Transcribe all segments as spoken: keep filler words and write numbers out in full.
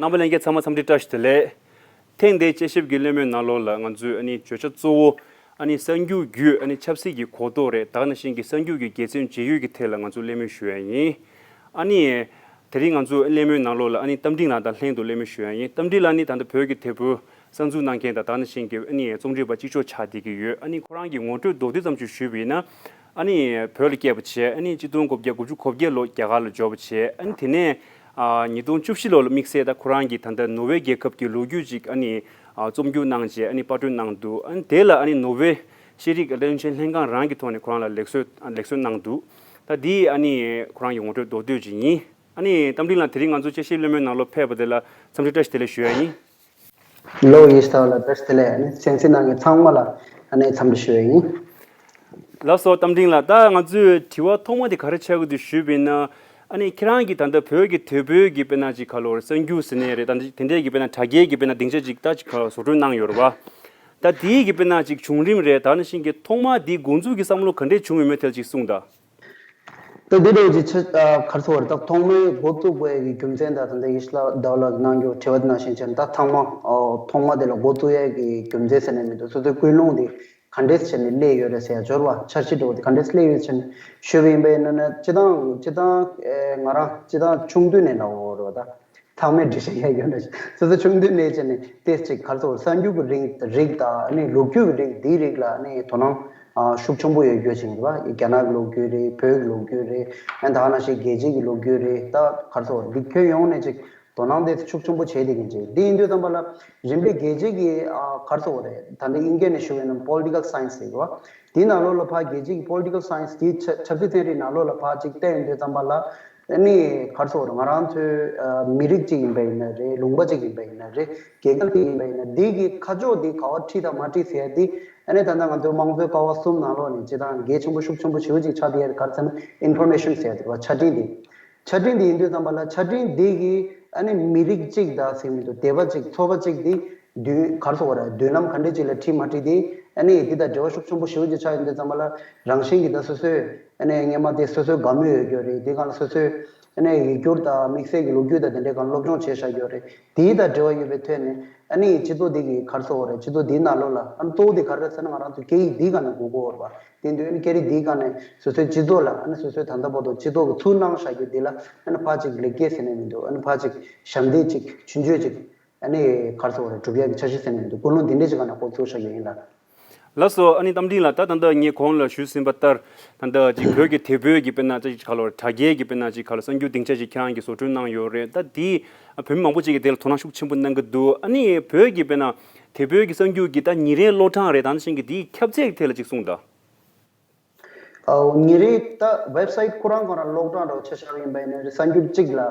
རྣམ་པ་ལྷན་རྒྱས་ཚང་མ་འཚམས་འདྲི་བཀྲ་ཤིས་བདེ་ལེགས། ཐེངས་འདིའི་དཔྱད་ཞིབ་ཀྱི་གླེང་མོལ་ནང་ལོགས་ལ་ང་ཚོས་ཨ་ནི་བརྗོད་བྱ་གཙོ་བོ་ཨ་ནི་གསར་འགྱུར་བརྒྱུད་ཨ་ནི་ཆབ་སྲིད་ཀྱི་གོ་རྟོགས་རེད། ད་ག་ནང་བཞིན་གྱི་གསར་འགྱུར་གྱི་དགེ་མཚན་འབྱེད་ཡུལ་གྱི་ཐད་ལ་ང་ཚོས་གླེང་མོལ་ཞུ་ཡ་ཡིན། ཨ་ནི་དེ་རིང་ང་ཚོས་གླེང་མོལ་ནང་ལོགས་ལ་ཨ་ནི་རྟ་མགྲིན་ལགས་དང་ལྷན་དུ་གླེང་མོལ་ཞུ་ཡ་ཡིན། རྟ་མགྲིན་ལགས་ནི་ད་ལྟ་བོད་ཀྱི་དེད་དཔོན་གསར་འཛུགས་གནང་མཁན་དང་ད་ག་ནང་བཞིན་གྱི་ཨ་ནི་རྩོམ་སྒྲིག་པ་གཅིག་ལྕོགས་ཆགས་བསྡད་ཀྱི་ཡོད། ཨ་ནི་ཁོ་རང་གི་ངོ་སྤྲོད་མདོར་བསྡུས་ཙམ་ཞིག་ཞུས་པ་ཡིན་ན། ཨ་ནི་བོད་ལ་སྐྱེས་པ་བྱས། ཨ་ནི་གཅིག་སྟོང་དགུ་བརྒྱ་དགུ་བཅུ་གོ་བརྒྱད་ལོ་རྒྱ་གར་ལ་འབྱོར་བ་བྱས། ཨ་ནི་དེ་ནས་ཨ་ཉིས་སྟོང་བཅུ་བཞི་ལོ་ལ་དམིགས་བསལ་ད་ཁོ་རང་གིས་ད་ལྟ་ནོར་ཝེ་རྒྱལ་ཁབ་ཀྱི་ལོ་རྒྱུས་ཅིག་ཨ་ནི་ཨ་རྩོམ་སྒྱུར་གནང་བྱས་ཨ་ནི་པར་སྐྲུན་གནང་འདུག་ཨ་ནི་དེ་ལ་ཨ་ནི་ནོར་ཝེ་ཤེས་རིག་བློན་ཆེན་ལྷན་ཁང་རང་གི་ཐོག་ནས་ཁོ་རང་ལ་ལེགས་གསོལ་ལེགས་གསོལ་གནང་འདུག་ད་འདི་ཨ་ནི་ཁོ་རང་གི་ངོ་སྤྲོད་མདོར་བསྡུས་ཅིག་ཡིན། ཨ་ནི་རྟ་མགྲིན་ལགས་དེ་རིང་ང་ཚོ་དཔྱད་ཞིབ་གླེང་མོལ་ནང་ལོགས་ཕེབས་པ་དེ་ལ་འཚམས་འདྲི་བཀྲ་ཤིས་བདེ་ལེགས་ཞུ་ཡ་ཡིན། ལོ་ཡིས་ཏ་ལ་བེ་སི་ལེ་ནི་གསན་གཟིགས་གནང་མཁན་ཚང་མ་ལ་ཨ་ནི་འཚམས་འདྲི་ཞུ་ཡ་ཡིན། ལགས་སོ། རྟ་མགྲིན་ལགས། ད་ང་ཚོས་དྲི་བ་ཐོག་མ་དེ་ག་རེ་ཆགས་ཀྱི་འདུག་ཞུས་པ་ཡིན་ན། ཨ་ནི་ཁྱེད་རང་གིས་ད་ལྟ་བོད་ཀྱི་དེད་དཔོན་གྱི་དཔེར་ན་ཅིག་ག་ལོར་གསར་འགྱུར་ཟེར་ནའི་རེད། ད་དེ་འདྲའི་གི་དཔེར་ན་དྲ་རྒྱའི་གི་དཔེར་ན་སྡིངས་ཆ་ཅིག་ད་ཅིག་ག་བཟོ་སྐྲུན་གནང་ཡོད་རེད་བ། ད་དེའི་གི་དཔེར་ན་ཅིག་བྱུང་རིམ་རེད། ད་ནང་བཞིན་གྱི་ཐོག་མ་དེའི་འགོ་འཛུགས་ཀྱི་བསམ་བློ་ག་འདྲས་བྱུང་ཡོད་མེད་ཐད་ཅིག་གསུངས་དང་། ད་འདི་འདྲ་ཅིག་ཆ་ཨ་ག་རེ་ཟེར་བ་རེད། ད་ཐོག་མའི་འགོ་བཙུགས་དགོས་ཡ་གི་རྒྱུ་མཚན་དང་ད་ལྟ་ཡེ་ཤེས་ལགས་ཟླ་བ་ལགས་གནང་རྒྱུ་དྲི་བ་དེ་ནང་བཞིན་བྱས་ན། ད་ཚང་མ་ཨོ་ཐོག་མ་དེ་ལ་འགོ་བཙུགས་ཡ་གི་རྒྱུ་མཚན་ཟེར་ནས་མི་འདུག་སོ་སོའི་ཀུན་སློང་དེ་ག་འདྲས་བྱས་ནས་སླེབས་ཡོད་རེད་ཟེར་ཡ། འབྱོར་བ་འཆར་གཞི་འདྲ་བོ་དེ་ག་འདྲས་སླེབས་ཡོད་བྱས་ནས་ཞུས་པ་ཡིན་པ་ཡིན་ན་ན། སྤྱིར་བཏང་སྤྱིར་བཏང་ཨེ་ང་རང་སྤྱིར་བཏང་ཆུང་དུས་ནས་ལབ་དགོས་རེད་བ། ད་ཚང་མས་འགྲེལ་བཤད་རྒྱག་རྒྱུ་འདྲ་ཞིག་སོ་སོ་ཆུང་དུས་ནས་བྱས་ནས་ཏོག་ཙམ་ག་རེ་ཟེར་བ་རེད། གསར་འགྱུར་གྱི་རིགས་རིགས་དང་ཨ་ནི་ལོ་རྒྱུས་ཀྱི་རིགས་འདིའི་རིགས་ལ་ཨ་ནི་དོ་སྣང་ཨ་ཤུགས་ཆེན་པོ་ཡོད་རྒྱུ་ཅིག་ཡིན་པ། རྒྱ་ནག་གི་ལོ་རྒྱུས་རེད། བོད་ཀྱི་ལོ་རྒྱུས་རེད། ཨ་ནི་ད་ག་ནང་བཞིན་རྒྱལ་སྤྱིའི་གི་ལོ་རྒྱུས་རེད། ད་ག་རེ་ཟེར་བ་རེད། འདི་ཁྱོན་ཡོངས་ནས་ཅིག་དོ་སྣང་དེ་ཤུགས་ཆེན་པོ་བྱས་བསྡད་མཁན་ཅིག་འདི་ཡིན་དུས་ཙམ་པ་ལ་རིམ་པས་རྒྱལ་སྤྱིའི་གི་ཨ་ག་རེ་ཟེར་བ་རེད། ད་ལྟ་དབྱིན་སྐད་ནས་ཞུ་བ་ཡིན་ན་political science ཟེར་གི་བ། དེའི་ནང་ལོགས་ལ་ཕར་རྒྱལ་སྤྱིའི་གི་political science དེའི་ཆབ་ཆབ་སྲིད་ཚན་རིག་ནང་ལོགས་ལ་ཕར་ཅིག་བལྟས་ཡོང་དུས་ཙམ་པ་ལ། ཨ་ནི་ག་རེ་ཟེར་བ་རེད། ང་རང་ཚོའི་ཨ་མི་རིགས་གཅིག་ཡིན་པ་ཡིན་ན་རེད། ལུང་པ་གཅིག་ཡིན་པ་ཡིན་ན་རེད། རྒྱལ་ཁབ་གཅིག་ཡིན་པ་ཡིན་ན། འདི་གི་ཁ་ཕྱོགས་འདི་ག་པར་ཁྲིད་དང་མ་ཁྲིད་ཟེར་ཡ་འདི་ཨ་ནི་ད་ལྟ་ང་ཚོའི་དམངས་གཙོའི་ཀ་བ་གསུམ་ནང་ལོགས་ནས་སྤྱིར་བཏང་གལ་ཆེན་པོ་ཤུགས་ཆེན་པོ་ཞེ་པོ་ཅིག་ཆགས་བསྡད་ཡ་རེད། ག་རེ་ཟེར་ན་information ཟེར་ཡ་འདི་རེད་བ། ཆ་འཕྲིན་འདི། ཆ་འཕྲིན་འདི་ཡིན་དུས་ཙམ་པ་ལ་ཆ་འཕྲིན་འདི་གིས་ཨ་ནི་མི་རིགས་གཅིག་དང་ཟེར་མི་འདུག་སྡེ་པ་གཅིག་ཚོ་པ་གཅིག་འདི་མདུན་ག་རེ་ཟེར་བ་རེད། མདུན་ལམ་ག་འདྲ་ཅིག་ལ་ཁྲིད་མ་ཁྲིད་དེ་ཨ་ནི་འདི་དང་འབྲེལ་བ་ཤུགས་ཆེན་པོ་ཞེ་པོ་ཅིག་ཆགས་ཡོང་དུས་ཙམ་པ་ལ། རང་བཞིན་གྱིས་ད་སོ་སོས་ཨ་ནི་སྔོན་མ་དེ་སོ་སོའི་དགའ་མོས་ཡོད་རྒྱུ་རེད། དེ་སྒང་ལ་སོ་སོའི་ཨ་ནི་ཡིག་སྒྱུར་དང་དམིགས་བསལ་གྱི་ལོ་རྒྱུས་དང་དེ་འདྲའི་སྒང་སློབ་སྦྱོང་བྱས་བཞག་རྒྱུ་རེད། དེ་དང་འབྲེལ་བ་ཡོད་པའི་ཐོག་ནས་ཨ་ནི་སྤྱི་ཚོགས་འདི་གི་ག་རེ་ཟེར་བ་རེད། སྤྱི་ཚོགས་འདིའི་ནང་ལོགས་ལ་ཨ་ནི་གཙོ་བོ་དེ་ག་རེ་རེད་ཟེར་ན། ང་རང་ཚོ་སྐད་ཡིག་འདིའི་སྒང་ནས་གོ་དགོས་རེད་བ། དེ་དུས་ཨ་ནི་སྐད་རིགས་འདིའི་སྒང་ནས་སོ་སོའི་སྤྱི་ཚོགས་ལ་ཨ་ནི་སོ་སོའི་ད་ལྟ་བར་དུ་སྤྱི་ཚོགས་ཀྱི་ཚུར་གནང་བཞག་རྒྱུ་འདི་ལ་ཨ་ནི་ཕར་ཅིག་ལེགས་སྐྱེས་ཟེར་ནས་མི་འདུག་ཨ་ནི་ཕར་ཅིག་ཞབས་འདེགས་ཅིག་ཆུང་ཆུང་ཅིག་ཨ་ནི་ག་རེ་ཟེར་བ་རེད། སྒྲུབ་ཡག་གི་འཆར་གཞི་ཟེར་ནས་མི་འདུག་ཀུན་སློང་འདི་འདྲ་ཅིག་སྒང་ནས་འགོ་བཙུགས་བཞག་རྒྱུ་ཡིན་ལ། ལགས་སོ། ཨ་ནི་རྟ་མགྲིན་ལགས། ད་ད་ལྟ་ངས་གོང་ལ་ཞུས་ཟིན་པ་ལྟར། ད་ལྟ་ཅིག་བོད་ཀྱི་དེད་དཔོན་གྱི་དཔེར་ན་ཅིག་ག་ལོར་དྲ་རྒྱའི་གི་དཔེར་ན་ཅིག་ག་ལོར་གསར་འགྱུར་སྡིངས་ཆ་ཅིག་ཁྱེད་རང་གིས་བཟོ་སྐྲུན་གནང་ཡོད་རེད། ད་དེ་བོད་མི་མང་པོ་ཅིག་གིས་དེ་ལ་དོ་སྣང་ཤུགས་ཆེན་པོ་གནང་གི་འདུག་ཨ་ནི་བོད་ཀྱི་དཔེར་ན་དེད་དཔོན་གྱི་གསར་འགྱུར་གྱི་ད་ཉིན་རེའི་ཀློག་གྲངས་རེད། ད་ནང་བཞིན་གྱི་དེའི་ཁྱབ་ཚད་ཀྱི་ཐད་ལ་ཅིག་གསུངས་དང་། ཨོ། ཉིན་རེའི་ད་ཝེབ་སའིཊ་ཁོ་རང་ཁོ་རང་ཀློག་གྲངས་འདྲ་བོ་ཆ་བཞག་པ་ཡིན་པ་ཡིན་ན་རེད། གསར་འགྱུར་གཅིག་ལ་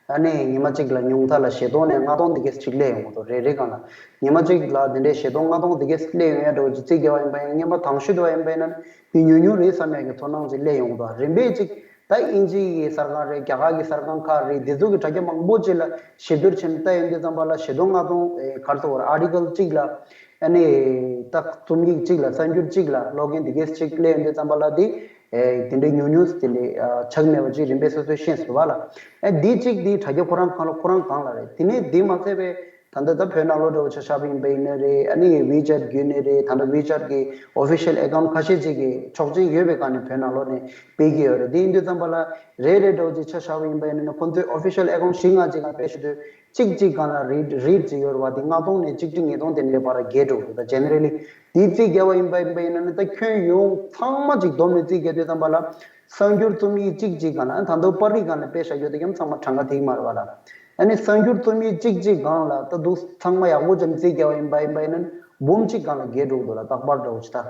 ཨ་ནི་ཉི་མ་གཅིག་ལ་ཉུང་མཐའ་ལ་བཞི་སྟོང་ནས་ལྔ་སྟོང་དེ་གས་ཅིག་སླེབས་ཡོང་གི་འདུག་རེ་རེ་སྒང་ལ་ཉི་མ་གཅིག་ལ་དེ་འདྲའི་བཞི་སྟོང་ལྔ་སྟོང་དེ་གས་སླེབས་ཡོང་ཡ་འདྲ་བོ་ཅིག་རྩིས་རྒྱག་པ་ཡིན་པ་ཡིན་ན། རྙིང་པ་དང་ཤོས་དེ་བ་ཡིན་པ་ཡིན་ན་དེ་ཉུང་ཉུང་རེད་བསམ་ཡ་གི་ཚོར་སྣང་ཅིག་སླེབས་ཡོང་གི་འདུག་རིམ་པས་ཅིག་ད་དབྱིན་ཇི་གི་གསར་ཁང་རེད། རྒྱ་གར་གྱི་གསར་ཁང་ཁག་རེད། དེ་ཚོ་གི་དྲ་རྒྱ་མང་པོ་ཅིག་ལ་ཞིབ་བསྡུར་བྱས་ནས་ལྟ་ཡོང་དུས་ཙམ་པ་ལ་བཞི་སྟོང་ལྔ་སྟོང་ཨེ་ག་རེ་ཟེར་བ་རེད། ཨར་ཊི་ཀལ་གཅིག་ལ་ཨ་ནི་ད་རྩོམ་ཡིག་གཅིག་ལ་གསར་འགྱུར་གཅིག་ལ་ཀློག་མཁན་དེ་གས་ཅིག་སླེབས་ཡོང་དུས་ཙམ་པ་ལ་དེ་ཨེ་དེ་འདྲའི་ཉུང་ཉུང་དེ་ལས་ཨ་ཆགས་མེད་པ་ཅིག་རིམ་པས་སོ་སོས་ཤེས་སོང་བ་ལ། ཨེ་འདི་གཅིག་འདི་དྲ་རྒྱ་ཁོ་རང་སྒང་ལ་ཁོ་རང་སྒང་ལ་རེད། དེ་ནས་འདི་མ་ཚད་པའི་ད་ལྟ་ད་བོད་ནང་ལོགས་འདྲ་བོ་ཆ་བཞག་པ་ཡིན་པ་ཡིན་ན་རེད། ཨ་ནི་ཝི་ཅེཊ་བརྒྱུད་ནས་རེད། ད་ལྟ་ཝི་ཅེཊ་གི་ཨོ་ཕི་ཤལ་ཨེ་ཀའུན་ཊི་ཁ་ཤས་ཅིག་གི་ཆོག་མཆན་ཡོད་པའི་སྒང་ནས་བོད་ནང་ལོགས་ནས་སྤེལ་གྱི་ཡོད་རེད། དེ་ཡིན་དུས་ཙམ་པ་ལ་རེ་རེ་འདྲ་བོ་ཅིག་ཆ་བཞག་པ་ཡིན་པ་ཡིན་ན་ཁོང་ཚོའི་ཨོ་ཕི་ཤལ་ཨེ་ཀའུན་ཊི་བཞི་ལྔ་ཅིག་སྒང་དཔེ་ཞུ་དུས་གཅིག་གཅིག་སྒང་ལ་རིཌ་རིཌ་ཅིག་ཡོད་རེད་བ། དེ་ལྔ་སྟོང་ནས་ཆིག་ཁྲི་ཉིས་སྟོང་དེ་འདྲའི་བར་རྒྱས་འགྲོ་གི་འདུག་ད་ཇེ་ནེ་རལ་ལི་དེ་རྩིས་རྒྱག་པ་ཡིན་པ་ཡིན་པ་ཡིན་ན་ནི་ད་ཁྱོན་ཡོངས་ཚང་མ་ཅིག་བསྡོམས་ནས་རྩིས་རྒྱག་དུས་ཙམ་པ་ལ་གསར་འགྱུར་རྩོམ་ཡིག་གཅིག་གཅིག་སྒང་ལ། ཨ་ད་དུང་པར་རིས་སྒང་ལ་དཔེ་བཞག་ཡོད་དེ་ཡང་ཚང་མ་གྲངས་ཀ་དེ་ག་མ་རེད་བ་ལ། ཨ་ནི་གསར་འགྱུར་རྩོམ་ཡིག་གཅིག་གཅིག་སྒང་ལ་ད་དུང་ཚང་མ་ཡག་པོ་ཅིག་རྩིས་རྒྱག་པ་ཡིན་པ་ཡིན་པ་ཡིན་ན་འབུམ་གཅིག་སྒང་ལ་རྒྱས་འགྲོ་གི་འདུག་ལ། རྟག་པར་འདྲ་བོ་ཅིག་ད།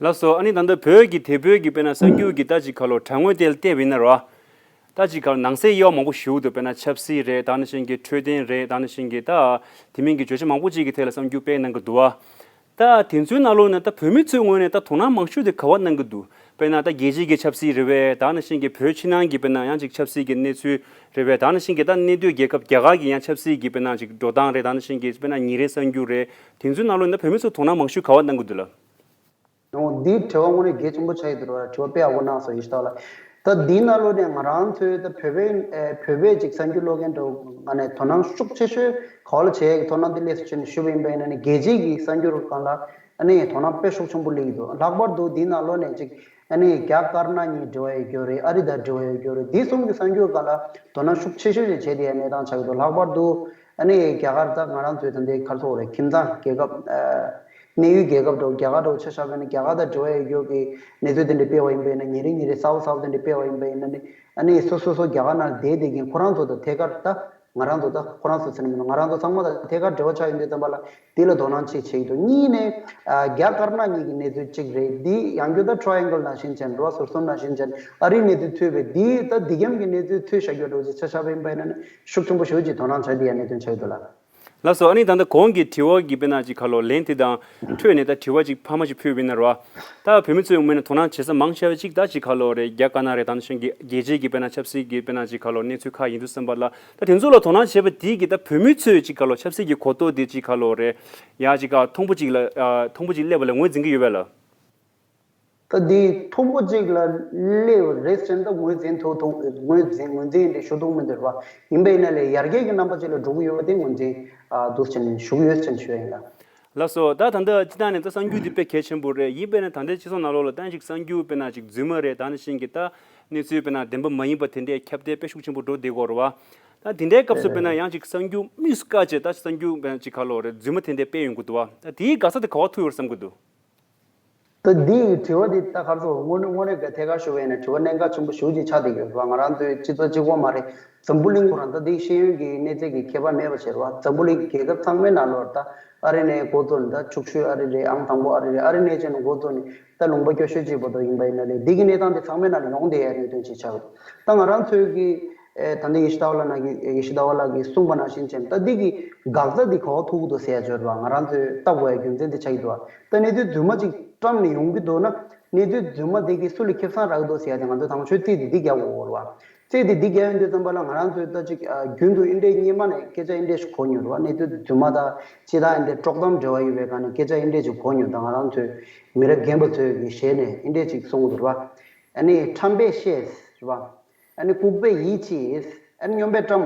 ལགས་སོ། ཨ་ནི་ད་ལྟ་བོད་ཀྱི་དེད་དཔོན་གྱི་དཔེར་ན་གསར་འགྱུར་གྱི་ད་ཅིག་ག་ལོ་དྲ་ངོས་དེ་ལ་བལྟས་པ་ཡིན་ན་རོ། ད་ཅིག་ག་ལོ་ནང་གསེས་དབྱེ་བ་མང་པོ་ཞིག་འདུག་དཔེར་ན་ཆབ་སྲིད་རེད། ད་ནང་བཞིན་གྱི་འཕྲོད་བསྟེན་རེད། ད་ནང་བཞིན་གྱི་ད་དེ་མིན་གྱི་བརྗོད་བྱ་མང་པོ་ཅིག་གི་ཐད་ལ་གསར་འགྱུར་སྤེལ་གནང་གི་འདུག་བ། ད་དེ་ཚོའི་ནང་ལོགས་ནས་ད་བོད་མི་ཚོའི་ངོས་ནས་ད་དོ་སྣང་མང་ཤོས་དེ་ག་བ་གནང་གི་འདུག་དཔེར་ན་ད་རྒྱལ་སྤྱིའི་གི་ཆབ་སྲིད་རེད་པས། ད་ནང་བཞིན་གྱི་བོད་ཕྱི་ནང་གི་དཔེར་ན་ཡང་ཅིག་ཆབ་སྲིད་ཀྱི་གནས་ཚུལ་རེད་པས། ད་ནང་བཞིན་གྱི་ད་གནས་སྡོད་རྒྱལ་ཁབ་རྒྱ་གར་གྱི་ཡང་ཆབ་སྲིད་ཀྱི་དཔེར་ན་ཅིག་འགྲོ་སྟངས་རེད། ད་ནང་བཞིན་གྱི་དཔེར་ན་ཉིན་རེའི་གསར་འགྱུར་རེད། དེ་ཚོའི་ནང་ལོགས་ནས་བོད་མི་ཚོ་དོ་སྣང་མང་ཤོས་ག་བ་གནང་གི་འདུག་ལགས། འོ་འདིའི་དྲི་བ་དངོས་གནས་གལ་ཆེན་པོ་ཆགས་ཀྱི་འདུག་ར། དྲི་བ་དཔེ་ཡག་པོ་གནང་སོང་ཡེ་ཤེས་ལགས། ད་འདིའི་ནང་ལོགས་ནས་ང་རང་ཚོའི་ད་བོད་པའི་ཨེ་བོད་པའི་ཅིག་གསར་འགྱུར་ཀློག་མཁན་འདྲ་བོ་ང་ནས་དོ་སྣང་ཤུགས་ཆེ་ཤོས་ག་བ་ལ་བྱེད་ཡག་གི་དོ་སྣང་དེ་སླེབས་སུ་ཕྱིན་ནས་ཞུས་པ་ཡིན་པ་ཡིན་ན་ནི་རྒྱལ་སྤྱིའི་གི་གསར་འགྱུར་སྒང་ལ་ཨ་ནི་དོ་སྣང་དཔེ་ཤུགས་ཆེན་པོ་སླེབས་ཀྱི་འདུག་ལྷག་པར་དུ་འདིའི་ནང་ལོགས་ནས་ཅིག་ཨ་ནི་རྒྱ་དཀར་ནག་གཉིས་འབྲེལ་བ་ཡོད་རྒྱུ་རེད། ཨ་རི་དང་འབྲེལ་བ་ཡོད་རྒྱུ་རེད། འདི་གསུམ་གྱི་གསར་འགྱུར་སྒང་ལ་དོ་སྣང་ཤུགས་ཆེ་ཤོས་ཅིག་བྱེད་བསྡད་ཡ་གནས་སྟངས་ཆགས་ཀྱི་འདུག་ལྷག་པར་དུ་ཨ་ནི་རྒྱ་གར་ད་ང་རང་ཚོའི་ད་ལྟའི་ག་རེ་ཟེར་དགོས་རེད། ཁྱིམ་ཚང་རྒྱལ་ཁབ་ཨ་གནས་ཡུལ་རྒྱལ་ཁབ་འདྲ་བོ་རྒྱ་གར་འདྲ་བོ་ཆ་བཞག་པ་ཡིན་ན་རྒྱ་གར་དང་འབྲེལ་བ་ཡོད་རྒྱུ་གི་གནས་ཚུལ་དེ་འདྲ་སྤེལ་བ་ཡིན་པ་ཡིན་ན། ཉིན་རེ་ཉིན་རེ་གསར་པ་གསར་པ་དེ་འདྲ་སྤེལ་བ་ཡིན་པ་ཡིན་ན་ནི་ཨ་ནི་སོ་སོ་སོ་རྒྱ་གར་ནང་བསྡད་བསྡད་མཁན་ཁོ་རང་ཚོ་དང་ཐད་ཀར་ད་ང་རང་ཚོ་ད་ཁོ་རང་ཚོ་ཟེར་ན་མིན་ན་ང་རང་ཚོ་ཚང་མ་དང་ཐད་ཀར་འབྲེལ་བ་ཆགས་ཡོང་དུས་ཙམ་པ་ལ་དེ་ལ་དོ་སྣང་ཆེ་བྱེད་ཀྱི་འདུག་གཉིས་ནས་ཨ་རྒྱ་དཀར་ནག་གཉིས་ཀྱི་གནས་ཚུལ་གཅིག་རེད། འདི་ཡང་བསྐྱར་ད་ཊ་རའེ་ཨེང་གལ་ནང་བཞིན་བྱས་ནས་རེད་བ། ཟུར་གསུམ་ནང་བཞིན་བྱས་ནས་ཨ་རིའི་གནས་ཚུལ་ཐོས་པས་འདི་ད་འདི་གམ་གྱི་གནས་ཚུལ་ཐོས་བཞག་རྒྱུ་འདྲ་བོ་ཅིག་ཆ་བཞག་པ་ཡིན་པ་ཡིན་ན་ནི་ཤུགས་ཆེན་པོ་ཞེ་པོ་ཅིག་དོ་སྣང་བྱ་བསྡད་ཡ་གནད་དོན་ཆགས་ཀྱི་འདུག་ལགས། ལགས་སོ། ཨ་ནི་ད་ལྟ་གོང་གི་དྲི་བ་གི་དཔེར་ན་ཅིག་ག་ལོ་ལན་དེ་དང་འཕྲོས་ནས་ད་དྲི་བ་ཅིག་འཕར་མ་ཅིག་ཕུལ་བ་ཡིན་ན་རེད་བ། ད་བོད་མི་ཚོའི་ངོས་ནས་དོ་སྣང་བྱེད་ས་མང་ཆེ་བ་ཅིག་ད་ཅིག་ག་ལོ་རེད། རྒྱ་དཀར་ནག་རེད། ད་ནང་བཞིན་གྱི་རྒྱལ་སྤྱིའི་གི་དཔེར་ན་ཆབ་སྲིད་ཀྱི་དཔེར་ན་ཅིག་ག་ལོ་གནས་ཚུལ་ཁག་ཡིན་དུས་ཙམ་པ་ལ་ད་དེ་ཚོ་ལ་དོ་སྣང་བྱེད་པ་དེ་གི་ད་བོད་མི་ཚོས་ཅིག་ག་ལོ་ཆབ་སྲིད་ཀྱི་གོ་རྟོགས་དེ་ཅིག་ག་ལོ་རེད། ཡ་ཅིག་ག་མཐོན་པོ་ཅིག་ལ་ཨ་མཐོན་པོ་ཅིག་སླེབས་པ་ལ་ངོས་འཛིན་གྱི་ཡོད་པས་ལགས། ད་འདི་མཐོན་པོ་ཅིག་ལ་སླེབས་རེད་ཟེར་ན་ད་ངོས་འཛིན་ཐུབ་ཐུབ་ངོས་འཛིན་ངོས་འཛིན་འདི་ཞུ་ཐུབ་མི་འདུག་རེད་བ། ཡིན་པ་ཡིན་ན་ལས་ཡར་རྒྱས་ཀྱི་རྣམ་པ་ཅིག་ལ་འགྲོ་གི་ཡོད་པ་དེ་ངོས་འཛིན་ཨ་འདུག་ཟེར་ནས་ཞུ་གི་ཡོད་ཟེར་ནས་ཞུ་ཡ་ཡིན་ལགས། ལགས་སོ། ད་ད་ལྟ་སྤྱིར་བཏང་ནས་ད་གསར་འགྱུར་འདི་དཔེ་གལ་ཆེན་པོ་རེད། ཡིན་པས་ན་ད་ལྟའི་སྤྱི་ཚོགས་ནང་ལོགས་ལ་ད་ཅིག་གསར་འགྱུར་དཔེར་ན་ཅིག་རྫུན་མ་རེད། ད་ནང་བཞིན་གྱི་ད་གནས་ཚུལ་དཔེར་ན་བདེན་པ་མ་ཡིན་པ་དེ་འདྲའི་ཁྱབ་གདལ་དཔེ་ཤུགས་ཆེན་པོ་འགྲོ་བསྡད་ཀྱི་ཡོད་རེད་བ། ད་དེ་འདྲའི་སྐབས་སུ་དཔེར་ན་ཡང་ཅིག་གསར་འགྱུར་དམིགས་སུ་བཀར་བྱས་ད་གསར་འགྱུར་དཔེར་ན་ཅིག་ག་ལོ་རེད། རྫུན་མ་དེ་འདྲའི་སྤེལ་ཡོང་གི་འདུག་བ། ད་དེའི་དགག་ས་དེ་ག་པར་ཐུག་ཡོད་བསམ་གྱི་འདུག་ད་འདི་ཡི་དྲི་བ་འདི་ད་ག་རེ་ཟེར། དངོས་གནས་དངོས་གནས་ཀྱི་ཐད་ཀར་ཞུ་བ་ཡིན་ན་དྲི་བ་གནད་འགག་ཆེན་པོ་ཞེ་པོ་ཅིག་ཆགས་བསྡད་ཡོད་རེད་བ། ང་རང་ཚོའི་སྤྱི་ཚོགས་གཅིག་པོ་མ་རེད། འཛམ་བུ་གླིང་ཁོ་རང་ད་འདི་ཤེས་ཡོན་གྱི་གནས་ཚད་ཀྱི་ཁྱད་པར་མེད་པ་བྱས་རེད་བ། འཛམ་བུ་གླིང་རྒྱལ་ཁབ་ཚང་མའི་ནང་ལོགས་ད་ཨ་རི་ནས་འགོ་བཙུགས་ནས་ད་ཕྱུག་ཤོས་ཨ་རི་རེད། ཨང་དང་པོ་ཨ་རི་རེད། ཨ་རི་ནས་བྱས་ནས་འགོ་བཙུགས་ནས་ད་ལུང་པ་སྐྱོ་ཤོས་གཅིག་བར་དུ་ཡིན་པ་ཡིན་ན་ལས་འདི་གི་གནས་སྟངས་འདི་ཚང་མའི་ནང་ལ་ཡོང་བསྡད་ཡ་གནད་དོན་ཅིག་ཆགས་ཡོད། ད་ང་རང་ཚོའི་གི་ཨེ་ད་ལྟ་ཡེ་ཤེས་ཟླ་བ་ལགས་ནས་ཡེ་ཤེས་ཟླ་བ་ལགས་ཀྱིས་གསུངས་པ་ནང་བཞིན་བྱས་ནས་ད་འདི་གི་དགག་རྩ་འདི་ག་པར་ཐུག་གི་འདུག་ཟེར་ཡ་ཅིག་ཡོད་རེད་བ། ང་རང་ཚོས་ལྟ་དགོས་ཡ་རྒྱུ་མཚན་འདི་ཆགས་ཀྱི་འདུག་བ། ད་གནས་ཚུལ་རྫུན་མ་ཅིག་བཀྲམ་ནས་ཡོང་གི་འདུག་ན་གནས་ཚུལ་རྫུན་མ་འདི་གིས་སུ་ལ་ཁེ་བཟང་རག་གི་འདུག་ཟེར་ཡ་དེ་ང་ཚོས་དང་ཤོས་རྩིས་འདི་འདི་རྒྱག་དགོས་ཀྱི་ཡོད་རེད་བ། རྩིས་འདི་འདི་རྒྱག་ཡོང་དུས་ཙམ་པ་ལ་ང་རང་ཚོས་ད་ཅིག་ཨ་རྒྱུན་དུ་འདི་འདྲའི་སྔོན་མ་ནས་སྐད་ཆ་འདི་འདྲ་ཞིག་གོ་མྱོང་རེད་བ། གནས་ཚུལ་རྫུན་མ་དང་སྤྱིར་བཏང་འདི་འདྲ་དཀྲོག་གཏམ་འབྲེལ་བ་ཡོད་པའི་སྒང་ནས་སྐད་ཆ་འདི་འདྲ་ཞིག་གོ་མྱོང་། ད་ང་རང་ཚོའི་མི་རབས་རྒན་པ་ཚོས་གི་ཞལ་ནས་འདི་འདྲ་ཅིག་གསུང་གི་འདུག་རེད་བ། ཨ་ནི་ཁྲམ་པས་བཤད་རེད་བ། ཨ་ནི་ལྐུགས་པས་ཡིད་ཆེས། ཨ་ནི་སྨྱོན་པས་བཀྲམ།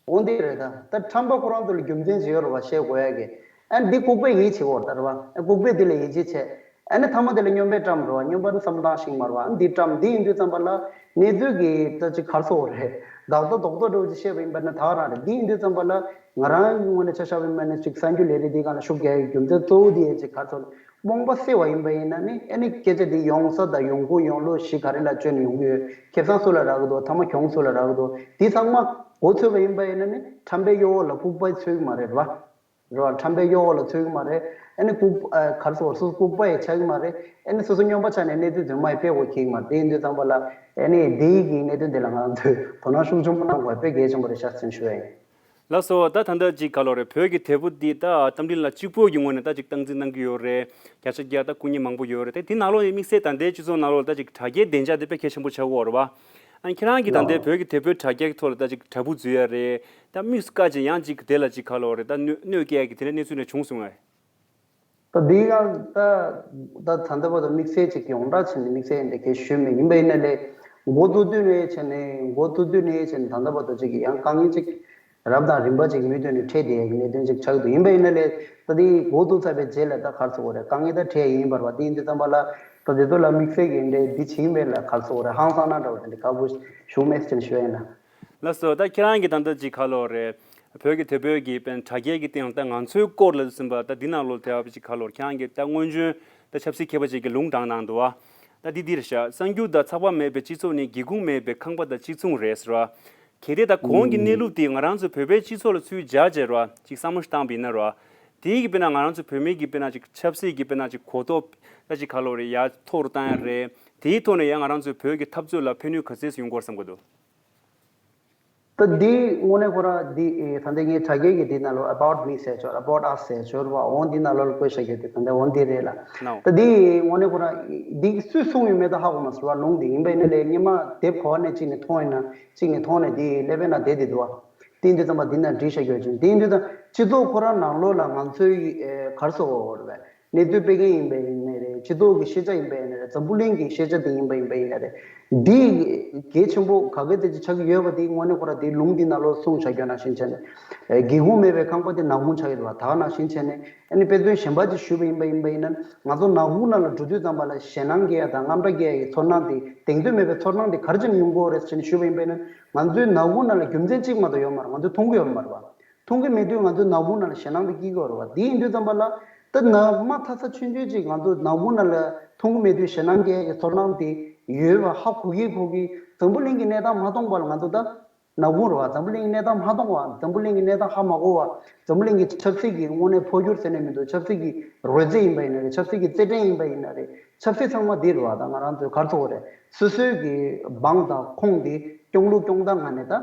འོ་འདི་རེད་ད། ད་ཁྲམ་པ་ཁོ་རང་ཚོ་ལ་རྒྱུ་མཚན་ཅིག་ཡོད་རེད་བ། བཤད་དགོས་ཡ་གི། ཨ་ནི་འདི་ལྐུགས་པས་ཡིད་ཆེས་འོ་ད་རེད་བ། ཨ་ལྐུགས་པས་འདི་ལ་ཡིད་ཆེས་བྱས། ཨ་ནི་མཐའ་མ་དེ་ལ་སྨྱོན་པས་བཀྲམ་རེད་བ། སྨྱོན་པ་ནི་བསམ་བློ་བཏང་ཤེས་ཀྱི་མ་རེད་བ། ཨ་ནི་འདི་བཀྲམ། འདི་ཡིན་དུས་ཙམ་པ་ལ་གནས་ཚུལ་གི་ད་ཅིག་ག་རེ་ཟེར་དགོས་རེད། དགག་ད་རྡོག་རྡོག་འདྲ་བོ་ཅིག་བཤད་པ་ཡིན་པ་ན་ད་ག་རང་རེད། འདི་ཡིན་དུས་ཙམ་པ་ལ་ང་རང་ངོས་ནས་ཆ་བཞག་པ་ཡིན་པ་ན་ཅིག་གསར་འགྱུར་ལས་རིགས་འདིའི་སྒང་ལ་ཤུགས་རྒྱག་ཡའི་རྒྱུ་མཚན་གཙོ་བོ་འདི་ཡང་ཅིག་ག་རེ་ཟེར་དགོས་རེད། རྨོངས་པ་སེལ་བ་ཡིན་པ་ཡིན་ན་ནི་ཨ་ནི་སྐད་ཆ་འདི་ཡོང་ས་དང་ཡོང་ཁུངས་ཡོང་ལུགས་གཞི་ག་རེ་ལ་བཅོལ་ནས་ཡོང་གི་ཡོད། ཁེ་བཟང་སུ་ལ་རག་གི་འདུག་མཐའ་མ་གྱོང་སུ་ལ་རག་གི་འདུག་འདི་ཚང་མ་མགོ་ཚོས་པ་ཡིན་པ་ཡིན་ན་ནི་ཁྲམ་པའི་གཡོ་འོག་ལ་ལྐུགས་པ་ཚོས་ཀྱི་མ་རེད་བ། རེད་བ། ཁྲམ་པའི་གཡོ་འོག་ལ་ཚོས་ཀྱི་མ་རེད། ཨ་ནི་ལྐུགས་ཨ་ག་རེ་ཟེར་དགོས་རེད། སོ་སོ་ལྐུགས་པ་ཡང་ཆགས་ཀྱི་མ་རེད། ཨ་ནི་སོ་སོ་སྨྱོན་པ་ཆགས་ནས་གནས་ཚུལ་རྫུན་མ་ཡང་སྤེལ་དགོས་ཀྱི་མ་རེད། དེ་ཡིན་དུས་ཙམ་པ་ལ་ཨ་ནི་འདི་ཡི་གི་གནད་དོན་འདི་ལ་ང་ཚོས་དོ་སྣང་ཤུགས་ཆེན་པོ་གནང་དགོས་པ་དཔེ་གལ་ཆེན་པོ་རེད་ཤག་ཟེར་ཞུ་ཡ་ཡིན། ལགས་སོ། ད་ད་ལྟ་ཅིག་ག་ལོ་རེད། བོད་ཀྱི་དེབ་ཕྲུག་འདི་ད་རྟ་མགྲིན་ལགས་གཅིག་པོ་གི་ངོས་ནས་ད་ཅིག་སྟངས་འཛིན་གནང་གི་ཡོད་རེད། བརྒྱ་ཆ་བརྒྱ་ད་སྐུ་ཉིད་མང་པོ་ཡོད་རེད། ད་དེ་ནང་ལོགས་ནས་དམིགས་བསལ་ད་ལྟའི་སྤྱི་ཚོགས་ནང་ལོགས་ལ་ད་ཅིག་དྲ་རྒྱའི་བདེ་འཇགས་དེ་དཔེ་གལ་ཆེན་པོ་ཆགས་ཀྱི་ཡོད་རེད་བ། ཨ་ནི་ཁྱེད་རང་གིས་ད་ལྟའི་བོད་ཀྱི་དེབ་ཕྲུག་དྲ་རྒྱ་གི་ཐོག་ལ་ད་ཅིག་དྲ་འབུ་འཛུལ་ཡ་རེད། ད་དམིགས་སུ་བཀར་བྱས་ཡང་ཅིག་དེ་ལ་ཅིག་ག་ལོ་རེད། ད་གནོད་གནོད་སྐྱེལ་ཡ་གི་དེ་འདྲ་གནས་ཚུལ་འདྲ་བྱུང་སོང་ངས། ད་འདི་ག་ད་ད་ད་ལྟ་བར་དུ་དམིགས་བསལ་ཅིག་ཡོངས་གྲགས་བྱས་ནས་དམིགས་བསལ་འདི་གས་ཞུས་མེད། ཡིན་པ་ཡིན་ན་ལས་འགོ་བཙུགས་དུས་ནས་བྱས་ནས་འགོ་བཙུགས་དུས་ནས་བྱས་ནས་ད་ལྟ་བར་དུ་ཅིག་ཡང་དཀའ་ངལ་ཅིག་རབ་དང་རིམ་པ་ཅིག་མུ་མཐུད་ནས་འཕྲད་བསྡད་ཡག་གི་གནད་དོན་ཅིག་ཆགས་འདུག་ཡིན་པ་ཡིན་ན་ལས་ད་འདི་འགོ་བཙུགས་ཚར་བའི་རྗེས་ལ་ད་ག་རེ་ཟེར་དགོས་རེད། དཀའ་ངལ་ད་འཕྲད་ཡིན་པ་རེད་བ། དེ་ཡིན་དུས་ཙམ་པ་ལ་ད་དེ་ཚོ་ལ་དམིགས་བསལ་གྱི་འདི་འདི་བྱེད་ཀྱི་མེད་ལ་ག་རེ་ཟེར་དགོས་རེད། ཧང་སང་ན་འདྲ་བོ་དེ་འདྲ་དགའ་པོ་ཞུ་མེད་ཟེར་ནས་ཞུ་ཡ་ཡིན་ན། ལགས་སོ། ད་ཁྱེད་རང་གིས་ད་ལྟ་ཅིག་ག་ལོ་རེད། བོད་ཀྱི་དེབ་ཕྲུག་གི་དཔེར་ན་དྲ་རྒྱའི་གི་སྟེང་ད་ང་ཚོའི་སྐོར་ལ་ཟིན་པ་ད་འདི་ནང་ལོགས་དེ་བ་ཅིག་ག་ལོ་རེད། ཁྱེད་རང་གིས་ད་སྔོན་བྱོན་ད་ཆབ་སྲིད་མཁས་པ་ཅིག་གི་ལུང་དྲངས་གནང་འདུག་བ། ད་འདི་འདི་རེད་ཤག་གསར་འགྱུར་དང་ཚགས་པར་མེད་པའི་སྤྱི་ཚོགས་ནི་སྒེའུ་ཁུང་མེད་པའི་ཁང་པ་དང་གཅིག་མཚུངས་རེད་ཟེར་བ། གལ་ཏེ་ད་གོང་གི་གནས་ལུགས་དེ་ང་རང་ཚོ་བོད་པའི་སྤྱི་ཚོགས་ལ་ཚུར་སྦྱར་བྱས་ར་ཅིག་བསམ་བློ་ཞིག་བཏང་བ་ཡིན་ན་ར། དེའི་གི་དཔེར་ན་ང་རང་ཚོ་བོད་མི་གི་དཔེར་ན་ཅིག་ཆབ་སྲིད་ཀྱི་དཔེར་ན་ཅིག་གོ་རྟོགས་ད་ཅིག་ག་ལོ་རེད། ཡར་མཐོ་རུ་བཏང་ཡ་རེད། དེའི་ཐོག་ནས་ཡང་ང་རང་ཚོའི་བོད་ཀྱི་འཐབ་རྩོད་ལ་ཕན་ནུས་ག་ཚོད་ཡོང་གི་ཡོད་བསམ་གྱི་འདུག་ད་འདི་དངོས་གནས་ཁོ་རང་འདི་ཨེ་ད་ལྟ་ངའི་དྲ་རྒྱའི་གི་འདི་ནང་ལོགས་about me ཟེར་ཆོག about us ཟེར་ཆོག་རེད་བ། འོ་འདི་ནང་ལོགས་ལ་བཀོད་བཞག་རྒྱུ་དེ་ད་ལྟ་འོ་འདི་རེད་ལ། ནའོ། ད་འདི་དངོས་གནས་ཁོ་རང་འདི་སུས་གསུངས་ཡོད་མེད་ད་ཧ་གོ་མ་སོང་བ། ལུང་འདི་ཡིན་པ་ཡིན་ན་ལས་སྔོན་མ་དེབ་ག་བ་ནས་གཅིག་ནས་མཐོང་ཡིན་ན་གཅིག་ནས་མཐོང་ནས་འདི་ཀླད་པའི་ནང་བསྡད་བསྡད་འདུག་བ། དེ་ཡིན་དུས་ཙམ་པ་འདི་ནས་འབྲི་བཞག་རྒྱུ་ཡོད་ཅིང་། དེ་ཡིན་དུས་ཙམ་སྤྱི་ཚོགས་ཁོ་རང་ནང་ལོགས་ལ་ང་ཚོའི་ཨེ་ག་རེ་ཟེར་དགོས་རེད་བས། གནས་ཚུལ་སྤེལ་མཁན་ཡིན་པ་ཡིན་ནའི་རེད། སྤྱི་ཚོགས་ཀྱི་ཤེས་བྱ་ཡིན་པ་ཡིན་ནའི་རེད། འཛམ་བུ་གླིང་གི་ཤེས་བྱ་དེ་ཡིན་པ་ཡིན་པ་ཡིན་ནའི་རེད། འདི་གལ་ཆེན་པོ་ག་གེ་དེ་ཅིག་ཆགས་ཀྱི་ཡོད་པ་དེ་དངོས་གནས་ཁོ་རང་དེའི་ལུང་འདི་ནང་ལོགས་གསུངས་བཞག་རྒྱུ་ནང་བཞིན་བྱས་ནས། སྒེའུ་ཁུང་མེད་པའི་ཁང་པ་དེ་ནག་ཁུང་ཆགས་ཀྱི་རེད་བ། ད་ག་ནང་བཞིན་བྱས་ནས་ཨ་ནི་དཔེ་མཚོན་གཞན་པ་ཅིག་ཞུས་པ་ཡིན་པ་ཡིན་པ་ཡིན་ན། ང་ཚོ་ནག་ཁུང་ནང་ལ་འགྲོ་དུས་ཙམ་པ་ལ་ཞེད་སྣང་སྐྱེ་ཡ་དང་དངངས་སྐྲག་སྐྱེ་ཡ་གི་ཚོར་སྣང་དེ་དེང་དུས་མེད་པའི་ཚོར་སྣང་དེ་ག་རེ་བྱས་ནས་ཡོང་གི་ཡོད་རེད་ཟེར་ནས་ཞུས་པ་ཡིན་པ་ཡིན་ན། ང་ཚོའི་ནག་ཁུང་ནང་ལ་རྒྱུ་མཚན་གཅིག་མ་གཏོགས་ཡོད་མ་རེད། ང་ཚོས་མཐོང་གི་ཡོད་མ་རེད་བ། མཐོང་གི་མེད་དུས་ང་ཚོའི་ནག་ཁུང་ནང་ལ་ཞེད་སྣང་དེ་སྐྱེ་གི་ཡོད་རེད་བ། དེ་ཡིན་དུས་ཙམ་པ་ལ་ད་ནམ་མ་ཐག་ས་ཆུང་ཆུང་ཅིག་ང་ཚོ་ནག་ཁུང་ནང་ལ་མཐོང་གི་མེད་དུས་ཞེད་སྣང་སྐྱེ་ཡ་གི་ཚོར་སྣང་དེ་ཡོད་པ་ཧ་གོ་གི་གོ་གི། འཛམ་བུ་གླིང་གི་གནས་སྟངས་མ་མཐོང་བ་ལ་ང་ཚོ་ད་ནག་ཁུང་རེད་བ། འཛམ་བུ་གླིང་གི་གནས་སྟངས་མ་མཐོང་བ། འཛམ་བུ་གླིང་གི་གནས་སྟངས་ཧ་མ་གོ་བ། འཛམ་བུ་གླིང་གི་ཆབ་སྲིད་ཀྱི་དངོས་གནས་འཕོ་འགྱུར་ཟེར་ནས་མི་འདུག་ཆབ་སྲིད་ཀྱི་རོལ་རྩེད་ཡིན་པ་ཡིན་ན་རེད། ཆབ་སྲིད་ཀྱི་རྩེད་འགྲན་ཡིན་པ་ཡིན་ན་རེད། ཆབ་སྲིད་ཚང་མ་འདི་རེད་བ། ད་ང་རང་ཚོའི་ག་རེ་ཟེར་དགོས་རེད། སོ་སོའི་གི་འབངས་དང་ཁོངས་དེ་སྐྱོང་ལུགས་སྐྱོང་སྟངས་ངང་ནས་ད་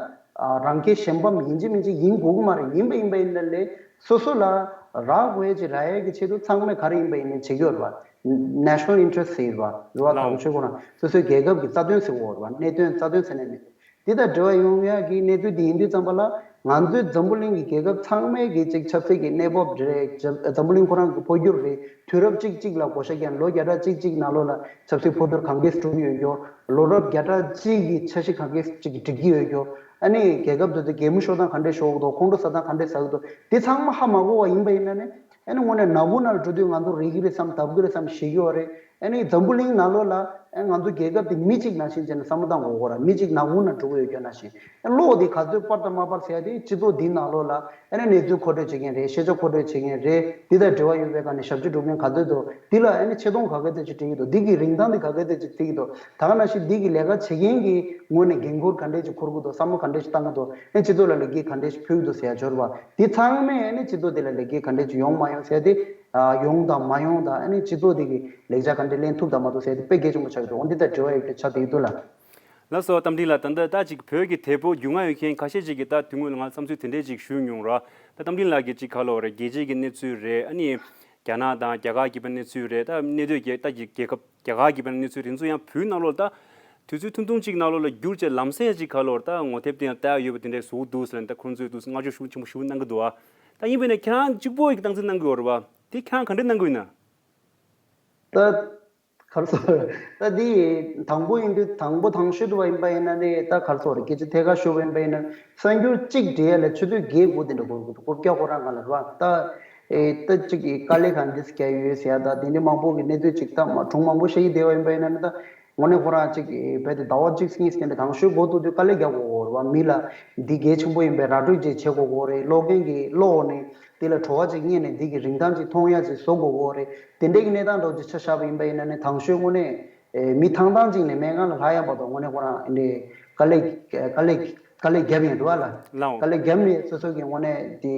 ཨ་རང་ཁེ་གཞན་ཕམ་ཡིན་གཅིག་མིན་གཅིག་ཡིན་དགོས་ཀྱི་མ་རེད། ཡིན་པ་ཡིན་པ་ཡིན་ན་ལས་སོ་སོ་ལ་རག་དགོས་ཡ་ཅིག་རག་ཡ་གི་ཆེད་དུ་ཚང་མས་ག་རེ་ཡིན་པ་ཡིན་ནའི་བྱེད་ཀྱི་ཡོད་རེད་བ། National interest ཟེར་བ་རེད་བ། ལའོ། དང་ཆོས་ཁོ་རང་སོ་སོའི་རྒྱལ་ཁབ་ཀྱི་རྩ་དོན་ཟེར་དགོས་རེད་བ། གནད་དོན་རྩ་དོན་ཟེར་ནས་མེད། འདི་དང་འབྲེལ་བ་ཡོང་ཡ་གི་གནས་ཚུལ་འདི་ཡིན་དུས་ཙམ་པ་ལ། ང་ཚོའི་འཛམ་བུ་གླིང་གི་རྒྱལ་ཁབ་ཚང་མའི་གི་ཅིག་ཆབ་སྲིད་ཀྱི་གནས་བབ་རེད། འཛམ་བུ་གླིང་ཁོ་རང་གི་འཕོ་འགྱུར་རེད། དུས་རབས་གཅིག་གཅིག་ལ་བགོ་བཤའ་བརྒྱབ་ལོ་བརྒྱ་ཕྲག་གཅིག་གཅིག་ནང་ལོགས་ལ་ཆབ་སྲིད་འཕོ་འགྱུར་གང་འདྲས་འགྲོ་གི་ཡོད་རྒྱུ། ལོ་རབས་བརྒྱ་ཕྲག་གཅིག་གི་འཆར་གཞི་གང་འདྲས་ཅིག་སྒྲིག་གི་ཡོད་རྒྱུ། ཨ་ནི་རྒྱལ་ཁབ་དེ་ཚོ་གད་མོ་ཤོར་སྟངས་གང་འདྲས་ཤོར་གི་འདུག་ཁོང་ཁྲོ་ཟ་སྟངས་གང་འདྲས་ཟ་གི་འདུག་འདི་ཚང་མ་ཧ་མ་གོ་བ་ཡིན་པ་ཡིན་ན་ནི། ཨ་ནི་དངོས་གནས་ནག་ཁུང་ནང་ལ་འགྲོ་དུས་ང་ཚོ་རེག་གི་རེད་བསམ། བརྡབ་གི་རེད་བསམ་ཞེད་ཀྱི་ཡོད་རེད། ཨ་ནི་འཛམ་བུ་གླིང་ནང་ལོགས་ལ་ཨ་ང་ཚོ་རྒྱལ་ཁབ་དེ་མི་གཅིག་ནང་བཞིན་བྱས་ནས་བསམ་བློ་བཏང་དགོས་ཀྱི་རེད། མི་གཅིག་ནག་ཁུང་ནང་འགྲོ་གི་ཡོད་རྒྱུ་ནང་བཞིན། ཨ་བློ་དེ་ག་ཚོད་སྤར་དང་མ་སྤར་ཟེར་ཡ་དེ་སྤྱི་ཚོགས་འདིའི་ནང་ལོགས་ལ་ཨ་ནི་གནས་ཚུལ་མཁོ་སྤྲོད་བྱེད་མཁན་རེད། ཤེས་བྱ་མཁོ་སྤྲོད་བྱེད་མཁན་རེད། འདི་དང་འབྲེལ་བ་ཡོད་པའི་སྒང་ནས་ཞབས་ཕྱི་སྒྲུབ་མཁན་ག་ཚོད་འདུག་འདི་ལ་ཨ་ནི་ཆེ་མཐོང་ག་གེ་ཚོད་ཅིག་སྤྲད་ཀྱི་འདུག་འདི་གི་རིན་ཐང་འདི་ག་གེ་ཚོད་ཅིག་བརྩི་གི་འདུག་ད་ག་ནང་བཞིན་འདི་གི་ལས་ཀ་བྱེད་མཁན་གྱི་ངོས་ནས་འགན་ཁུར་ག་འདྲས་ཅིག་འཁུར་གྱི་འདུག་བསམ་བློ་ག་འདྲས་ཅིག་བཏང་གི་འདུག་ཨ་ནི་སྤྱི་ཚོགས་ལ་ལེགས་སྐྱེས་ག་འདྲས་ཅིག་ཕུལ་གྱི་འདུག་ཟེར་ཡ་འབྱོར་བ་འདི་ཚང་མས་ཨ་ནི་སྤྱི་ཚོགས་འདི་ལ་ལེགས་སྐྱེས་ག་འདྲས་ཅིག་ཡོང་མ་ཡོང་ཟེར་ཡ་དེ། ཨ་ཡོང་དང་མ་ཡོང་དང་། ཨ་ནི་སྤྱི་ཚོགས་འདི་གི་ལེགས་ཆ་ག་འདྲས་ལེན་ཐུབ་དང་མ་ཐུབ་ཟེར་ཡ་དེ་དཔེ་གལ་ཆེན་པོ་ཆགས་ཀྱི་འདུག་འོ་འདི་ལྟར་དྲི་བ་ཡོད་དེ་ཆགས་བསྡད་ཀྱི་འདུག་ལ། ལགས་སོ། རྟ་མགྲིན་ལགས། ད་ལྟ་ད་ཅིག་བོད་ཀྱི་དེབ་ཕོ་རྒྱུས་མངའ་ཡོད་མཁན་ཁ་ཤས་ཅིག་གིས་ད་དེ་སྔོན་ལ་ང་བསམ་ཚུལ་དེ་འདྲས་ཅིག་ཞུས་མྱོང་ར། ད་རྟ་མགྲིན་ལགས་ཀྱིས་ཅིག་ག་ལབ་དགོས་རེད། རྒྱལ་སྤྱིའི་གི་གནས་ཚུལ་རེད། ཨ་ནི་རྒྱ་ནག་དང་རྒྱ་གར་གྱི་བ་གནས་ཚུལ་རེད། ད་གནས་སྡོད་རྒྱལ་ད་ཀྱི་རྒྱལ་ཁབ་རྒྱ་གར་གྱི་བ་གནས་ཚུལ་དེ་ཚོ་ཡང་བོད་ནང་ལོགས་ད་དུས་ཚོད་ཐུང་ཐུང་ཅིག་ནང་ལོགས་ལ་བསྒྱུར་བྱས་ལམ་སེང་ཅིག་ག་ལབ་དགོས་རེད། ད་ངོ་དེབ་དེ་ཡང་ལྟ་ཡ་ཡོད་པ་དེ་འདྲས་བཟོ་གི་འདུག་ཟེར་ནས་ད་ཁོང་ཚོས་འདུག་སེ་བསྔགས་བརྗོད་ཤུགས་ཆེན་པོ་ཞེ་པོ་གནང་གི་འདུག་ཨ། ད་ཡིན་པས་ན་ཁྱེད་རང་གཅིག་པོ་ཡིས་སྟངས་འཛིན་གནང་གི་ཡོད་རེད་བ། དེ་ཁྱེད་རང་ག་འདྲས་གནང་གི་ཡོད་ན། ད་ག་རེ་ཟེར། ད་འདི་དང་པོ་ཡིན་དུས་དང་པོ་དང་ཤོས་དུ་བ་ཡིན་པ་ཡིན་ན་ནི་ད་ག་རེ་ཟེར་དགོས་རེད། སྐད་ཆ་ཐད་ཀར་ཞུ་བ་ཡིན་པ་ཡིན་ན་གསར་འགྱུར་གཅིག་འབྲི་ཡ་ལ་ཆུ་ཚོད་བརྒྱད་དགུ་དེ་འདྲ་འགོར་གི་འདུག་སྐོར་རྒྱག་ཁོ་རང་ག་ལ་རེད་བ། ད་ཨེ་ད་གཅིག་གི་དཀའ་ལས་གང་འདྲས་བརྒྱབ་ཡོད་ཟེར་ཡ། ད་དེ་འདྲའི་མང་པོ་གི་གནས་ཚུལ་གཅིག་ད་མ་གྲུང་མང་པོ་བཤད་ཀྱི་བསྡད་པ་ཡིན་པ་ཡིན་ན་ནི། ད་དངོས་གནས་ཁོ་རང་གཅིག་གི་རྦད་དེ་ཟླ་བ་གཅིག་གཉིས་ཙམ་དེ་འདྲ་དང་ཤོས་འགོ་བཙུགས་དུས་དཀའ་ལས་རྒྱག་དགོས་ཀྱི་ཡོད་རེད་བ། མི་ལ་འདི་གལ་ཆེན་པོ་ཡིན་པའི་ར་སྤྲོད་ཅིག་བྱེད་དགོས་ཀྱི་ཡོད་རེད། ཀློག་མཁན་གྱི་ཀློག་ནས་དེ་ལ་བྲོ་བ་ཅིག་རྙེད་ནས་འདི་གི་རིན་ཐང་ཅིག་མཐོང་ཡ་ཅིག་བཟོ་དགོས་ཀྱི་ཡོད་རེད། དེ་འདྲའི་གི་གནས་སྟངས་འདྲ་བོ་ཅིག་ཆ་བཞག་པ་ཡིན་པ་ཡིན་ན་ནི་དང་ཤོས་དངོས་གནས་ཨེ་མི་ཐང་ཐང་ཅིག་ནས་སྨན་ཁང་ལ་ལྷག་ཡ་བར་དུ་དངོས་གནས་ཁོ་རང་འདི་དཀའ་ལས་དཀའ་ལས་དཀའ་ལས་བརྒྱབ་ཡིན་འདུག་བ་ལ། ལའོ། དཀའ་ལས་བརྒྱབ་ནས་སོ་སོ་གི་དངོས་གནས་དེ་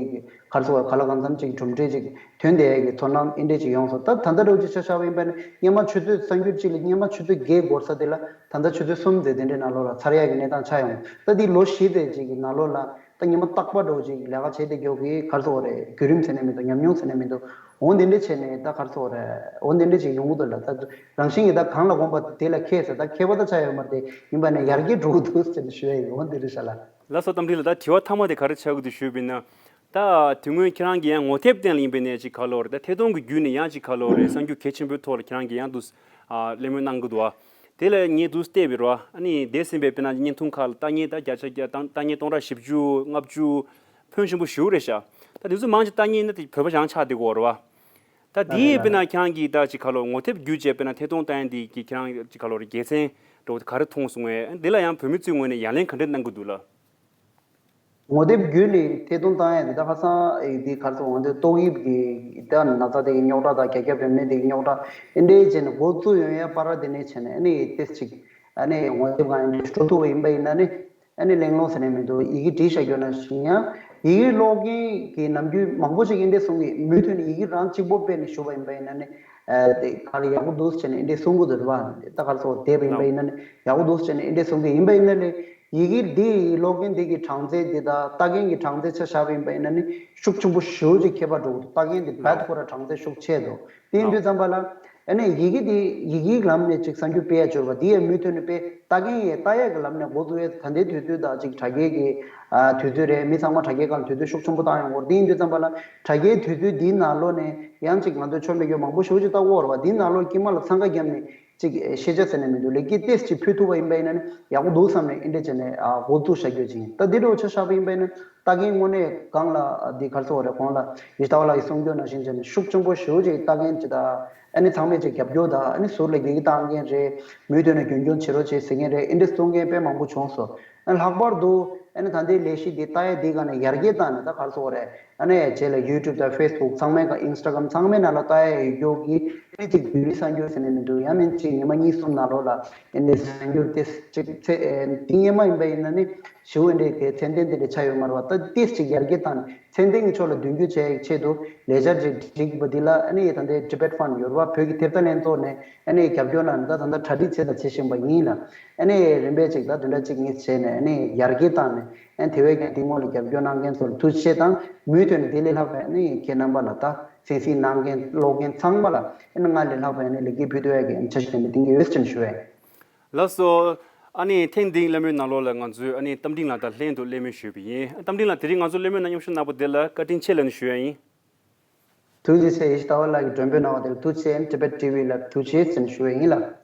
ག་རེ་ཟེར་དགོས་རེད། ག་ལ་གང་འཚམ་ཅིག་གྲུབ་འབྲས་ཅིག་ཐོན་བསྡད་ཡ་གི་ཚོར་སྣང་འདི་འདྲས་ཅིག་ཡོང་སོང་། ད་ད་ལྟ་འདྲ་བོ་ཅིག་ཆ་བཞག་པ་ཡིན་པ་ནི་སྔོན་མ་ཆུ་ཚོད་གསར་འགྱུར་གཅིག་ལ་སྔོན་མ་ཆུ་ཚོད་བརྒྱད་འགོར་ས་དེ་ལ་ད་ལྟ་ཆུ་ཚོད་གསུམ་ཙམ་དེ་འདྲའི་ནང་ལོགས་ལ་ཚར་ཡ་གི་གནས་སྟངས་ཆགས་ཡོང་། ད་འདི་ལོ་བཞི་ཙམ་ཅིག་གི་ནང་ལོགས་ལ་ད་ཉི་མ་རྟག་པར་འདྲ་བོ་ཅིག་ལས་ཀ་བྱས་བསྡད་རྒྱུ་གི་ག་རེ་ཟེར་དགོས་རེད། བརྒྱུད་རིམ་ཟེར་ནས་མི་འདུག་ཉམས་མྱོང་ཟེར་ནས་མི་འདུག་འོ་འདི་འདྲ་བྱས་ནས་ད་ག་རེ་ཟེར་དགོས་རེད། འོ་འདི་འདྲ་ཅིག་ཡོང་གི་འདུག་ལ། ད་རང་བཞིན་གྱིས་ད་གང་ལ་གོམས་པ་དེ་ལ་མཁས་ཟེར། ད་མཁས་པ་ད་ཆགས་ཡོད་མ་རེད་དེ། ཡིན་པ་ནས་ཡར་རྒྱས་འགྲོ་གི་འདུག་ཟེར་ནས་ཞུ་ཡ་ཡིན། འོ་འདི་རེད་ཤག་ལ། ལགས་སོ། རྟ་མགྲིན་ལགས། ད་དྲི་བ་མཐའ་མ་དེ་ག་རེ་ཆགས་ཀྱི་འདུག་ཞུས་པ་ཡིན་ན། ད་དེ་སྔོན་ཁྱེད་རང་གིས་ཡང་ངོ་དེབ་སྟེང་ལ་ཡིན་པ་ནས་ཅིག་ག་ལབ་དགོས་རེད། ད་ཐད་གཏོང་གི་བརྒྱུད་ནས་ཡང་ཅིག་ག་ལབ་དགོས་རེད། གསར་འགྱུར་གལ་ཆེན་པོའི་ཐོག་ལ་ཁྱེད་རང་གིས་ཡང་འདུག་ཨ་གླེང་མོལ་གནང་གི་འདུག་བ། དེ་ལ་ངས་འདུག་བལྟས་པའི་རོ། ཨ་ནི་འདས་ཟིན་པའི་དཔེར་ན་བརྙན་ཐུང་ཁག་ལ་ལྟ་མཁན་ད་བརྒྱ་ཆ་བརྒྱ་དང་ལྟ་མཁན་སྟོང་ཕྲག་བཞི་བཅུ་ལྔ་བཅུ་ཕོན་ཆེན་པོ་ཞེ་པོ་རེད་ཤག་ད་དེ་ཚོ་མང་ཆེ་ལྟ་མཁན་ཡིན་ན་དེ་བོད་པ་རང་ཆགས་བསྡད་ཀྱི་ཡོད་རེད་བ། ད་དེའི་དཔེར་ན་ཁྱེད་རང་གིས་ད་ཅིག་ག་ལབ་ངོ་དེབ་བརྒྱུད་བྱས་དཔེར་ན་ཐད་གཏོང་ལྟ་མཁན་དེ་གིས་ཁྱེད་རང་ཅིག་ག་ལབ་རེད། དགེ་མཚན་འདྲ་བོ་དེ་ག་རེ་མཐོང་སོང་ངས། འདི་ལ་ཡང་བོད་མི་ཚོའི་ངོས་ནས་ཡ་ལན་ག་འདྲ་གནང་གི་འདུག་ལ། ངོ་དེབ་བརྒྱུད་ནས་ཐད་གཏོང་བཏང་ཡ་དེ་ད་ཁ་སང་ཨེ་དེ་ག་རེ་ཟེར་དགོས་རེད། ཏོག་དབྱིབས་ཀྱི་ད་ན་ཚ་དེ་གི་རྙོག་དྲ་དང་རྒྱ་ཁྱབ་རིམས་ནད་དེ་གི་རྙོག་དྲ་ཨེ་འདྲས་བྱས་ནས་འགོ་བཙུགས་ཡོང་ཡ་བར་དེ་ནས་བྱས་ནས་ཨ་ནི་ཏོག་ཙམ་ཅིག་ཨ་ནི་ངོ་དེབ་སྒང་ཨེ་འདྲས་འགྲོ་ཐུབ་པ་ཡིན་པ་ཡིན་ན་ནི། ཨ་ནི་གླེང་སློང་ཟེར་ནས་མི་འདུག་ཡི་གེ་བྲིས་བཞག་རྒྱུ་ནང་བཞིན་ཡང་ཡི་གེ་ཀློག་མཁན་གྱི་ནམ་རྒྱུན་མང་པོ་ཞིག་གིས་འདི་གསུང་གི། མུ་མཐུད་ནས་ཡི་གེ་རང་གཅིག་པོ་དཔེ་ནས་ཞུ་བ་ཡིན་པ་ཡིན་ན་ནི། ཨ་དེ་ག་ལ་ཡག་པོ་འདུག་ཟེར་ནས་འདི་གསུང་གི་འདུག་རེད་བ། ད་ག་རེ་ཟེར་དགོས་རེད། བསྡད་པ་ཡིན་པ་ཡིན་ན་ནི་ཡག་པོ་འདུག་ཟེར་ནས་འདི་གསུང་གི་ཡིན་པ་ཡིན་ན་ནི། ཡི་གེ་འདི་ཀློག་མཁན་འདི་གི་གྲངས་ཚད་འདི་དང་ལྟ་མཁན་གྱི་གྲངས་ཚད་ཆ་བཞག་པ་ཡིན་པ་ཡིན་ན་ནི་ཤུགས་ཆེན་པོ་ཞེ་པོ་ཅིག་ཁྱད་པར་འགྲོ་གི་འདུག་ལྟ་མཁན་འདི་རྦད་ཁོ་རང་གྲངས་ཚད་ཤུགས་ཆེ་འདུག་དེ་ཡིན་དུས་ཙམ་པ་ལ། ཨ་ནི་ཡི་གེ་འདི་ཡི་གེའི་ལམ་ནས་ཅིག་གསར་འགྱུར་སྤེལ་ཡ་འབྱོར་བ་འདི་ཡང་མུ་མཐུད་ནས་སྤེལ། ལྟ་མཁན་ཡང་ལྟ་ཡ་གི་ལམ་ནས་འགོ་འཛུགས་ཡ། ད་ལྟའི་དུས་ཚོད་དང་ཅིག་དྲ་རྒྱའི་གི་ཨ་དུས་ཚོད་རེད། མི་ཚང་མ་དྲ་རྒྱའི་སྒང་ལ་དུས་ཚོད་ཤུགས་ཆེན་པོ་བཏང་ཡོང་གི་ཡོད་རེད། དེ་ཡིན་དུས་ཙམ་པ་ལ་དྲ་རྒྱའི་དུས་ཚོད་འདིའི་ནང་ལོགས་ནས་ཡང་ཅིག་ང་ཚོས་ཆོ་མེད་རྒྱུ་མང་པོ་ཞེ་པོ་ཅིག་ལྟ་གི་ཡོད་རེད་པ། འདིའི་ནང་ལོགས་དཀྱིལ་མ་ལ་འཚང་ཁ་བརྒྱབ་ནས་ཅིག་ཤེས་བྱ་ཟེར་ནས་མི་འདུག་ལེགས་སྐྱེས་ཏོག་ཙམ་ཅིག་ཕུལ་ཐུབ་པ་ཡིན་པ་ཡིན་ན་ནི་ཡག་པོ་འདུག་བསམ་ནས་འདི་འདྲ་བྱས་ནས་ཨ་འགོ་འཛུགས་བྱ་རྒྱུ་ཅིག་ཡིན། ད་འདི་འདྲ་བོ་ཆ་བཞག་པ་ཡིན་པ་ཡིན་ན་ལྟ་མཁན་དངོས་གནས་སྒང་ལ་འདི་ག་རེ་ཟེར་དགོས་རེད། གོང་ལ་ཡེ་ཤེས་ཟླ་བ་ལགས་ཀྱིས་གསུང་རྒྱུ་ནང་བཞིན་བྱས་ནས་ཤུགས་ཆེན་པོ་ཞེ་པོ་ཅིག་ལྟ་མཁན་ཅིག་དང་ཨ་ནི་ཚང་མས་ཅིག་རྒྱབ་སྐྱོར་དང་ཨ་ནི་ཟུར་ལ་ཡི་གེ་བཏང་མཁན་རེད། མུ་མཐུད་ནས་རྒྱུན་སྐྱོང་བྱེད་རོགས་བྱེད་ཟེར་མཁན་རེད། འདི་འདྲ་གསུང་མཁན་དཔེ་མང་པོ་བྱུང་སོང་། ཨ་ནི་ལྷག་པར་དུ་ཨ་ནི་ད་ལྟའི་ལས་གཞི་འདི་ལྟ་ཡ་འདི་སྒང་ནས་ཡར་རྒྱས་བཏང་ནས་ད་ག་རེ་ཟེར་དགོས་རེད། ཨ་ནི་རྗེས་ལ་ཡུ་ཊུབ་དང་ཕེ་སི་བུག་ཚང་མའི་སྒང་ཨིན་སི་ཊ་གྷ་རམ་ཚང་མའི་ནང་ལ་ལྟ་ཡ་ཡོད་རྒྱུ་གི་ཨ་ནི་ཅིག་བརྒྱུད་རིམ་གསར་འགྱུར་ཟེར་ནས་མི་འདུག་ཡང་མིན་ཅིག་ཉི་མ་གཉིས་གསུམ་ནང་ལོགས་ལ་ཨ་ནི་གསར་འགྱུར་ཏོག་ཙམ་ཅིག་ཚེ་ཨེ་འདི་སྔོན་མ་ཡིན་པ་ཡིན་ན་ནི་ཞེ་པོ་འདྲ་གི་ཚད་ལྡན་དེ་འདྲ་ཆགས་ཡོད་མ་རེད་པ། ད་ཏོག་ཙམ་ཅིག་ཡར་རྒྱས་བཏང་ནས་ཚད་ལྡན་གྱི་ཕྱོགས་ལ་མདུན་སྐྱོད་བྱེད་ཡག་ཆེད་དུ་ལས་འཆར་ཅིག་བསྒྲིགས་པ་འདི་ལ་ཨ་ནི་ད་ལྟའི་ཊི་བེཊ་ཕན་ཌི་ཡོད་རེད་པ། བོད་ཀྱི་ཐེབས་རྩ་ལྷན་ཚོགས་ནས་ཨ་ནི་རྒྱབ་སྐྱོར་གནང་ནས་ད་ད་ལྟ་གྲ་སྒྲིག་བྱས་དང་བྱེད་བཞིན་པ་ཡིན་ལ། ཨ་ནི་རིམ་པས་ཅིག་ད་དེ་འདྲ་ཅིག་ངས་བྱས་ནས་ཨ་ནི་ཡར་རྒྱས་བཏང་ནས་ཨ་ནི་དེ་བས་ཀྱང་འདི་སྔོན་ལ་རྒྱབ་སྐྱོར་གནང་མཁན་ཚོ་ལ་ཐུགས་རྗེ་ཆེ་དང་། མུ་མཐུད་ནས་དེ་ལས་ལྷག་པའི་ཨ་ནི་ཁྱེད་རྣམ་པ་ལ་ད་གསན་གཟིགས་གནང་མཁན་ཀློག་མཁན་ཚང་མ་ལ་ཨ་ནི་སྔར་ལས་ལྷག་པའི་ཨ་ནི་ལེགས་སྐྱེས་ཕུལ་ཐུབ་ཡག་གི་ཨ་ནི་འཆར་གཞི་བཏིང་གི་ཡོད་ཟེར་ནས་ཞུ་བ་ཡིན། ལགས་སོ། ཨ་ནི་ཐེངས་འདིའི་གླེང་མོལ་ནང་ལོགས་ལ་ང་ཚོས་ཨ་ནི་རྟ་མགྲིན་ལགས་དང་ལྷན་དུ་གླེང་མོལ་ཞུས་པ་ཡིན། རྟ་མགྲིན་ལགས་དེ་རིང་ང་ཚོ་གླེང་མོལ་ནང་མཉམ་ཞུགས་གནང་བ་དེ་ལ་བཀའ་དྲིན་ཆེ་ལབ་ནས་ཞུ་ཡ་ཡིན། ཐུགས་རྗེ་ཆེ། ཡེ་ཤེས་ཟླ་བ་ལགས་ཀྱིས་མགྲོན་འབོད་གནང་བ་དེ་ལ་ཐུགས་རྗེ་ཆེ། ཊི་བེཊ་ཊི་ཝི་ལ་ཐུགས་རྗེ་ཆེ་ཟེར་ནས་ཞུ་བ་ཡིན་ལགས།